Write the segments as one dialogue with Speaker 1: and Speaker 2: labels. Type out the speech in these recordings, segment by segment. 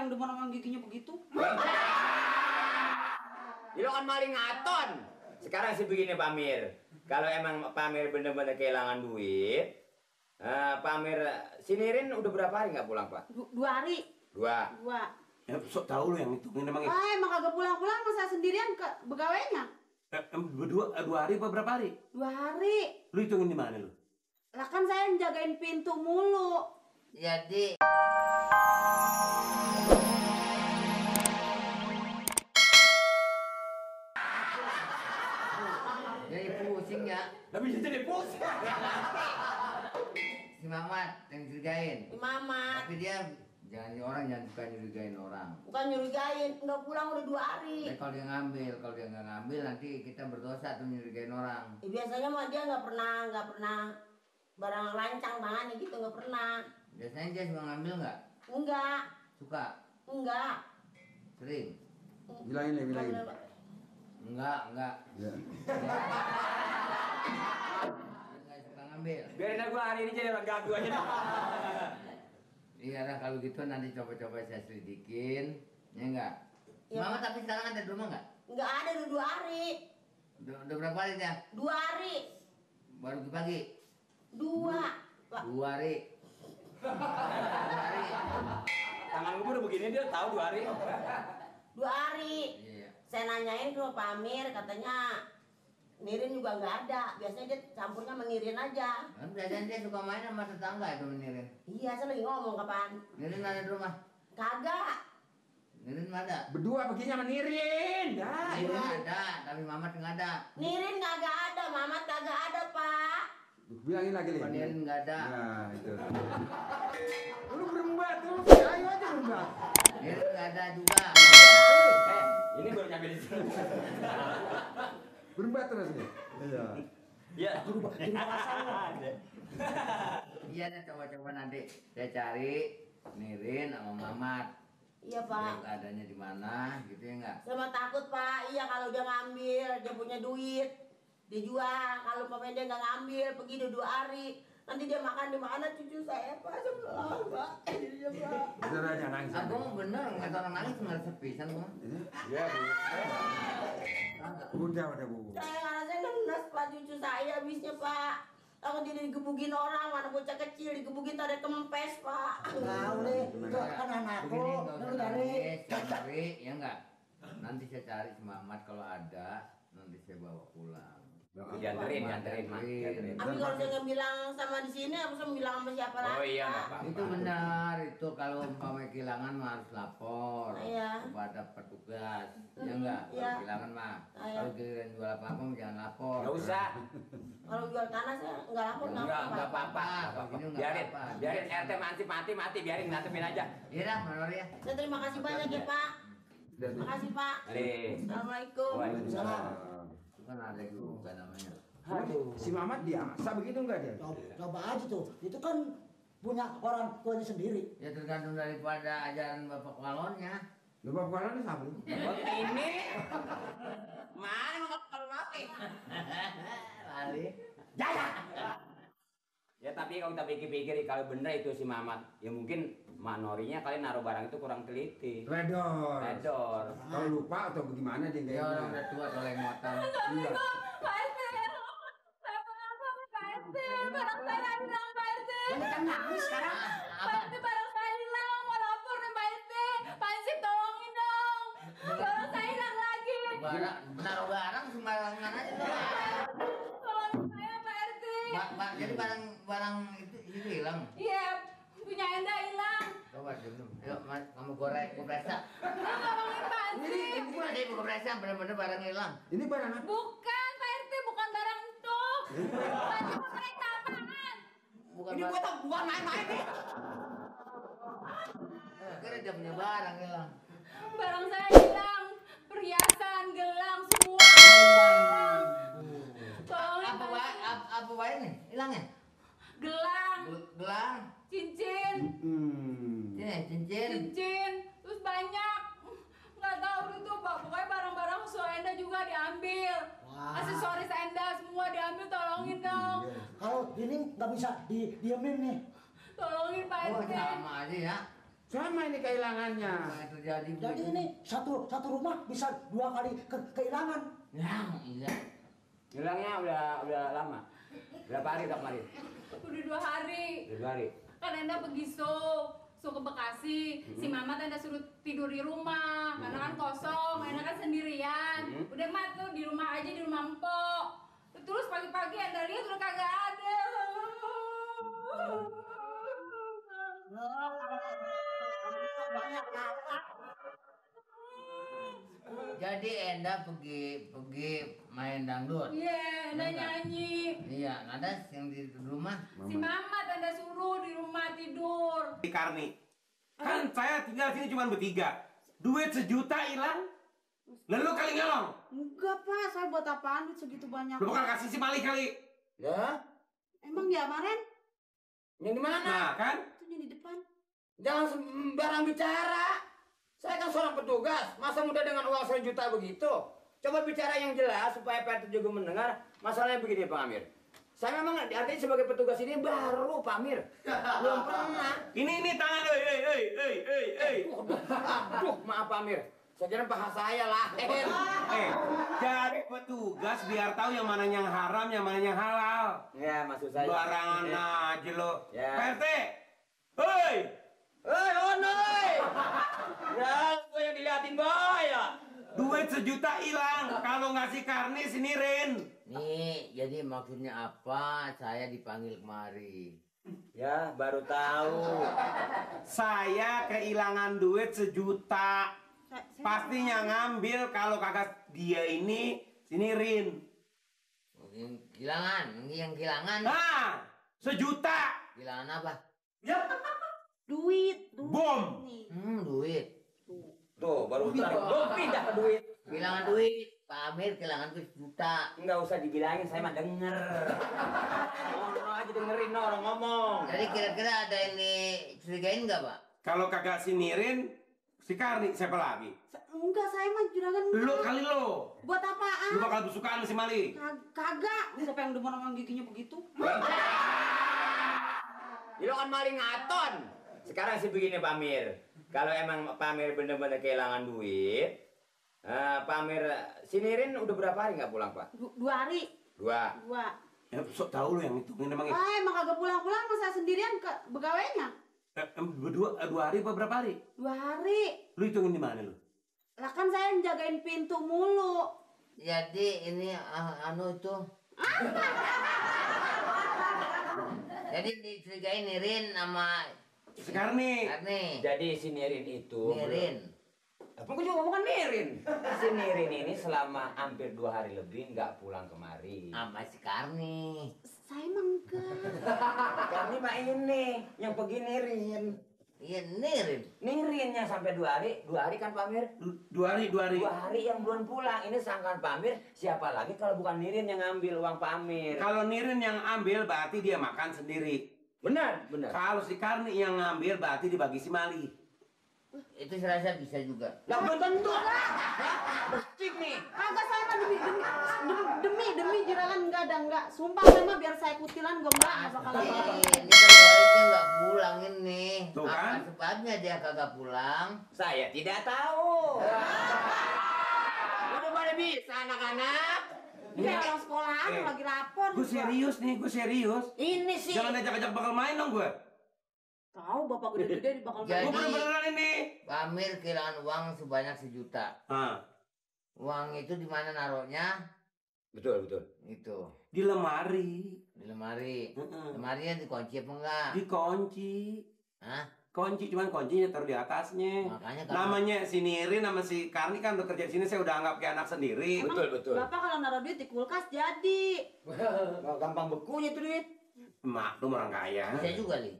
Speaker 1: yang demen sama giginya begitu.
Speaker 2: Lo kan maling ngaton. Sekarang sih begini Pak Amir. Kalau emang Pak Amir bener-bener kehilangan duit, Pak Amir, si Nirin udah berapa hari nggak pulang Pak?
Speaker 1: 2 hari.
Speaker 2: 2.
Speaker 3: Ya, sok tahu lu yang hitungin emang.
Speaker 1: Emang kagak pulang-pulang masa sendirian ke begawainya.
Speaker 3: 2 hari apa berapa hari?
Speaker 1: 2 hari.
Speaker 3: Lu hitungin di mana lu?
Speaker 1: Lah kan saya jagain pintu mulu.
Speaker 4: Jadi pusing ya.
Speaker 3: Tapi jadi pusing.
Speaker 4: Si Mamat yang curigain.
Speaker 1: Si Mamat.
Speaker 4: Tapi dia jangan suka nyurigain orang.
Speaker 1: Bukan nyurigain, nggak pulang udah 2 hari.
Speaker 4: Kalau dia nggak ngambil nanti kita berdosa tuh nyurigain orang.
Speaker 1: Biasanya mah dia nggak pernah barang lancang tangannya gitu, nggak pernah.
Speaker 4: Biasanya dia suka ngambil nggak?
Speaker 1: Enggak.
Speaker 4: Suka?
Speaker 1: Enggak.
Speaker 4: Sering?
Speaker 5: Bilangin.
Speaker 4: Enggak.
Speaker 5: Ya.
Speaker 4: Nggak suka ngambil.
Speaker 2: Biarin aku hari ini jadi orang gagu aja.
Speaker 4: Iya dah kalau gitu nanti coba-coba saya selidikin, ya enggak?
Speaker 1: Ya.
Speaker 4: Mama tapi sekarang ada di rumah enggak?
Speaker 1: Enggak ada, udah 2 hari.
Speaker 4: Udah berapa hari dia?
Speaker 1: 2 hari.
Speaker 4: Baru pagi?
Speaker 1: 2. Pak.
Speaker 4: 2 hari. 2 hari.
Speaker 2: Tangan gue udah begini dia tahu 2 hari.
Speaker 1: 2 hari.
Speaker 4: Iya.
Speaker 1: Saya nanyain ke Pak Amir, katanya Nirin juga nggak ada. Biasanya dia campurnya menirin aja.
Speaker 4: Kan biasanya dia suka main sama tetangga itu Nirin.
Speaker 1: Iya, saya lagi ngomong kapan.
Speaker 4: Nirin ada di rumah?
Speaker 1: Kagak.
Speaker 4: Nirin ada?
Speaker 5: Berdua begini sama Nirin. Dah,
Speaker 4: Nirin ada, tapi Mamat nggak ada.
Speaker 1: Nirin kagak ada, Mamat kagak ada, Pak.
Speaker 5: Bilangin lagi, Lin.
Speaker 4: Nirin nggak ada.
Speaker 5: Nah, itu. Lu berembat, lu. Ayo aja berembat.
Speaker 4: Nirin nggak ada juga.
Speaker 2: Ini baru nyampe di sini.
Speaker 5: Berembat terus nih. Iya.
Speaker 2: Ya.
Speaker 4: Iya deh, coba-coba nanti saya cari Nirin sama Mamat.
Speaker 1: Iya, Pak.
Speaker 4: Lihat adanya di mana, gitu ya nggak?
Speaker 1: Saya mah takut, Pak. Iya, kalau dia ngambil, dia punya duit, dia jual. Kalau pemain dia nggak ngambil, pergi udah 2 hari. Nanti dia makan di mana cucu saya, Pak. Sebelah, Pak. Iya, Pak.
Speaker 5: Udah aja nangis.
Speaker 4: Aku bener nggak orang nangis nggak sepisan gua.
Speaker 5: Ya, Bu. Udah, Bu.
Speaker 1: Saya ngerasa ngenes, Pak, cucu saya habisnya, Pak. Aku dia digebugin orang, mana bocah kecil digebugin tadi kempes, Pak.
Speaker 4: Tahu deh, itu kan anakku. Lu cari, ya enggak? Nanti saya cari si Mamat kalau ada, nanti saya bawa pulang.
Speaker 2: Dianterin.
Speaker 1: Tapi kalau saya nggak bilang sama di sini, aku sama bilang sama siapa lagi?
Speaker 2: Oh iya, nggak
Speaker 1: Pak?
Speaker 2: apa-apa.
Speaker 4: Itu benar, itu kalau umpamanya kehilangan mah harus lapor
Speaker 1: Iya.
Speaker 4: kepada petugas, ya enggak?
Speaker 1: Iya.
Speaker 4: Kalau kehilangan mah,
Speaker 1: Iya.
Speaker 4: kalau giliran jual apa-apa jangan lapor.
Speaker 2: Nggak usah.
Speaker 1: Kalau jual tanah saya nggak lapor,
Speaker 2: Nggak apa-apa. Biarin RT mati, biarin nantepin aja.
Speaker 4: Iya dah, Manor ya.
Speaker 1: Saya terima kasih banyak ya, Pak. Terima kasih, Pak. Assalamualaikum.
Speaker 2: Waalaikumsalam.
Speaker 4: Itu kan ada juga namanya.
Speaker 5: Aduh. Si Mamat biasa begitu enggak dia?
Speaker 6: Coba aja tuh, itu kan punya orang tuanya sendiri.
Speaker 4: Ya tergantung daripada ajaran bapak walonnya.
Speaker 5: Lu bapak kanan siapa lu?
Speaker 2: Ini mana kalau mati?
Speaker 4: Lali.
Speaker 2: Ya tapi kalau kita pikir-pikir kalau bener itu si Mamat, ya mungkin manorinya kalian naruh barang itu kurang teliti.
Speaker 5: Redor.
Speaker 2: Edor.
Speaker 5: Kalau lupa atau bagaimana dia
Speaker 4: Ya orang
Speaker 5: kayaknya.
Speaker 4: udah tua toleng motor.
Speaker 5: Iya.
Speaker 7: Pak RT, saya mengaku Pak RT, barang saya hilang Pak RT.
Speaker 6: Ini kan nangis sekarang.
Speaker 7: Pak RT, barang saya hilang, mau lapor nih Pak RT. Pak Insip tolongin dong, barang saya hilang lagi.
Speaker 4: Naruh barang sembarangan aja tuh.
Speaker 7: Tolongin saya Pak RT.
Speaker 4: Jadi barang itu hilang.
Speaker 7: Iya, punya Enda hilang.
Speaker 4: Coba dulu. Yuk, kamu goreng, gue periksa.
Speaker 7: Tolongin Pak Insip.
Speaker 4: Ini ada ibu periksa bener-bener barang hilang.
Speaker 5: Ini barang apa?
Speaker 7: Bukan Pak RT, bukan barang itu. Pak Insip mau mereka apaan?
Speaker 4: Bukan
Speaker 2: Ini gua tahu bukan main-main nih.
Speaker 4: Kira dia punya barang hilang.
Speaker 7: Barang saya hilang, perhiasan, gelang, semua hilang. Tolongin Pak Insip.
Speaker 4: Apa baik nih? Hilangnya?
Speaker 7: Gelang,
Speaker 4: Gelang,
Speaker 7: cincin,
Speaker 4: cincin.
Speaker 7: terus banyak. Nggak tahu itu Pak, pokoknya barang-barang so Enda juga diambil.
Speaker 6: Wah.
Speaker 7: Aksesoris Enda semua diambil, tolongin dong.
Speaker 6: Kalau ini nggak bisa didiemin nih.
Speaker 7: Tolongin Pak
Speaker 4: Oh
Speaker 7: RT.
Speaker 4: sama aja ya.
Speaker 2: Sama ini kehilangannya.
Speaker 4: Apa yang terjadi
Speaker 6: Jadi
Speaker 4: begitu?
Speaker 6: ini satu rumah bisa 2 kali kehilangan.
Speaker 4: Ya, iya.
Speaker 2: Hilangnya udah lama. Berapa hari udah kemarin?
Speaker 7: Udah 2 hari.
Speaker 2: Udah 2 hari.
Speaker 7: Kan Enda pergi so ke Bekasi. Si Mamat Enda suruh tidur di rumah karena kan kosong, Enda kan sendirian. Udah mat tuh di rumah aja, di rumah Empok. Terus pagi-pagi Enda lihat udah kagak ada.
Speaker 4: Jadi Enda pergi main dangdut.
Speaker 7: Iya, Enda
Speaker 4: Iya,
Speaker 7: nyanyi.
Speaker 4: Iya, ada yang di rumah.
Speaker 7: Si Mamat Enda suruh di rumah tidur.
Speaker 3: Karni. Kan saya tinggal sini cuma bertiga. Duit 1 juta hilang. Lalu kali nyolong.
Speaker 8: Enggak pak, saya buat apaan duit segitu banyak?
Speaker 3: Lu bakal kasih si Mali kali.
Speaker 2: Ya?
Speaker 8: Emang ya kemarin?
Speaker 2: Yang di mana?
Speaker 3: Nah kan?
Speaker 8: Itu di depan.
Speaker 2: Jangan sembarang bicara. Saya kan seorang petugas. Masa muda dengan uang 1 juta begitu? Coba bicara yang jelas supaya PRT juga mendengar. Masalahnya begini Pak Amir. Saya memang artinya sebagai petugas ini baru Pak Amir. Belum pernah.
Speaker 3: Ini tangan.
Speaker 2: Aduh, maaf Pak Amir. Saya kira paha saya lahir.
Speaker 3: Jadi petugas biar tahu yang mana yang haram, yang mana yang halal.
Speaker 2: Ya, maksud saya.
Speaker 3: Barangan aja lo.
Speaker 2: Ya.
Speaker 3: PRT. Hei.
Speaker 2: Hei, Onoi! Ya, gue yang diliatin boy ya.
Speaker 3: Duit 1 juta hilang. Kalau ngasih Karni sinirin.
Speaker 4: Nih, jadi maksudnya apa? Saya dipanggil kemari.
Speaker 2: Ya, baru tahu.
Speaker 3: Saya kehilangan duit 1 juta. Pastinya ngambil kalau kagak dia ini sinirin.
Speaker 4: Mungkin kehilangan, yang kehilangan.
Speaker 3: Nah, 1 juta.
Speaker 4: Kehilangan apa?
Speaker 3: Ya.
Speaker 8: Duit.
Speaker 3: Bom.
Speaker 8: Nih.
Speaker 4: Duit.
Speaker 2: Tuh, baru tahu. Belum pindah ke duit.
Speaker 4: Kehilangan duit. Pak Amir kehilangan duit 1 juta.
Speaker 2: Enggak usah dibilangin, saya mah denger. Ono aja dengerin orang ngomong.
Speaker 4: Jadi kira-kira ada yang dicurigain nggak, Pak?
Speaker 3: Kalau kagak sinirin, si Karni siapa lagi?
Speaker 8: Enggak, saya mah juragan.
Speaker 3: Lu kali lo.
Speaker 8: Buat apaan?
Speaker 3: Lu bakal besukaan si Mali.
Speaker 8: Kagak. Siapa yang demen sama giginya begitu?
Speaker 2: Lo kan maling ngaton. Sekarang sih begini Pak Amir. Kalau emang Pak Amir bener-bener kehilangan duit, Pak Amir sinirin udah berapa hari nggak pulang Pak?
Speaker 8: 2 hari.
Speaker 2: 2.
Speaker 3: Ya, sok tahu lu yang hitungin emang itu.
Speaker 8: Emang kagak pulang-pulang masa sendirian ke begawainya?
Speaker 3: Dua hari apa berapa hari?
Speaker 8: 2 hari.
Speaker 3: Lu hitungin di mana lu?
Speaker 8: Lah kan saya jagain pintu mulu.
Speaker 4: Jadi ini anu itu. Jadi dicurigain Nirin sama
Speaker 3: Sekarang nih.
Speaker 4: Karni.
Speaker 2: Jadi si Nirin itu.
Speaker 4: Nirin.
Speaker 2: Apa gue juga bukan Nirin. Si Nirin ini selama hampir 2 hari lebih nggak pulang kemari.
Speaker 4: Sama si Karni.
Speaker 8: Saya mah enggak.
Speaker 2: Kami mah ini yang pergi Nirin.
Speaker 4: Iya Nirin.
Speaker 2: Nirin yang sampai 2 hari. 2 hari kan Pak Amir?
Speaker 3: 2 hari.
Speaker 2: 2 hari yang belum pulang. Ini sangkaan Pak Amir. Siapa lagi kalau bukan Nirin yang ngambil uang Pak Amir?
Speaker 3: Kalau Nirin yang ambil berarti dia makan sendiri.
Speaker 2: Benar, benar.
Speaker 3: Kalau si Karni yang ngambil berarti dibagi si Mali.
Speaker 4: Itu serasa bisa juga.
Speaker 2: Lah belum tentu lah. Becik nih.
Speaker 8: Kagak, saya mah demi juragan enggak. Sumpah saya mah biar saya kutilan gua enggak bakal apa-apa.
Speaker 4: Ini kan Walidnya nggak pulang ini.
Speaker 3: Tuh kan?
Speaker 4: Apa sebabnya dia kagak pulang?
Speaker 2: Saya tidak tahu. Udah pada bisa anak-anak.
Speaker 8: Dia orang sekolahan lagi lapor.
Speaker 3: Gue serius nih, gue serius.
Speaker 2: Ini sih.
Speaker 3: Jangan ajak-ajak bakal main dong gue.
Speaker 8: Tahu bapak gede-gede bakal
Speaker 4: Jadi-
Speaker 3: Gue bener-beneran ini.
Speaker 4: Pak Amir kehilangan uang sebanyak 1 juta. Uang itu di mana naruhnya?
Speaker 2: Betul, betul.
Speaker 4: Itu
Speaker 3: Di lemari.
Speaker 4: di lemari.
Speaker 3: Heeh.
Speaker 4: Lemarinya dikunci apa enggak?
Speaker 3: Dikunci.
Speaker 4: Hah?
Speaker 3: Kunci, cuman kuncinya taruh di atasnya.
Speaker 4: Makanya kalau
Speaker 3: Namanya si Nirin sama si Karni kan udah kerja di sini, saya udah anggap kayak anak sendiri.
Speaker 2: Betul, betul.
Speaker 8: Bapak kalau naruh duit di kulkas jadi.
Speaker 2: Gampang bekunya tuh duit.
Speaker 3: Maklum orang kaya.
Speaker 4: bisa juga nih.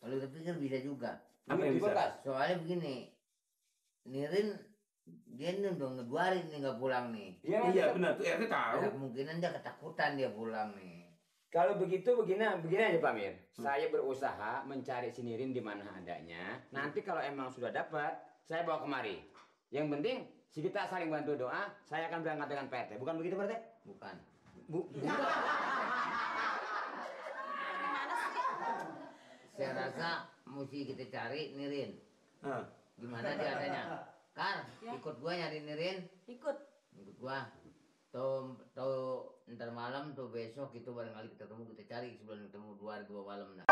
Speaker 4: Kalau kita pikir bisa juga.
Speaker 3: Apa yang
Speaker 2: Di
Speaker 3: bisa?
Speaker 2: kulkas.
Speaker 4: Soalnya begini, Nirin dia nih udah 2 hari nih nggak pulang nih.
Speaker 3: Iya benar tuh, RT tahu.
Speaker 4: Ada kemungkinan dia ketakutan dia pulang nih.
Speaker 2: Kalau begitu begini aja Pak Mir. Saya berusaha mencari si Nirin di mana adanya. Nanti kalau emang sudah dapat, saya bawa kemari. Yang penting si kita saling bantu doa. Saya akan berangkat dengan PRT. Bukan begitu PRT?
Speaker 4: Bukan.
Speaker 8: Gimana sih?
Speaker 4: Saya rasa mesti kita cari Nirin.
Speaker 2: Hah.
Speaker 4: Gimana ceritanya? Kar, ikut gua nyari Nirin.
Speaker 8: Ikut.
Speaker 4: Ikut gua. Tuh ntar malam tuh besok itu barangkali kita ketemu kita cari sebelum ketemu 2 hari 2 malam nah.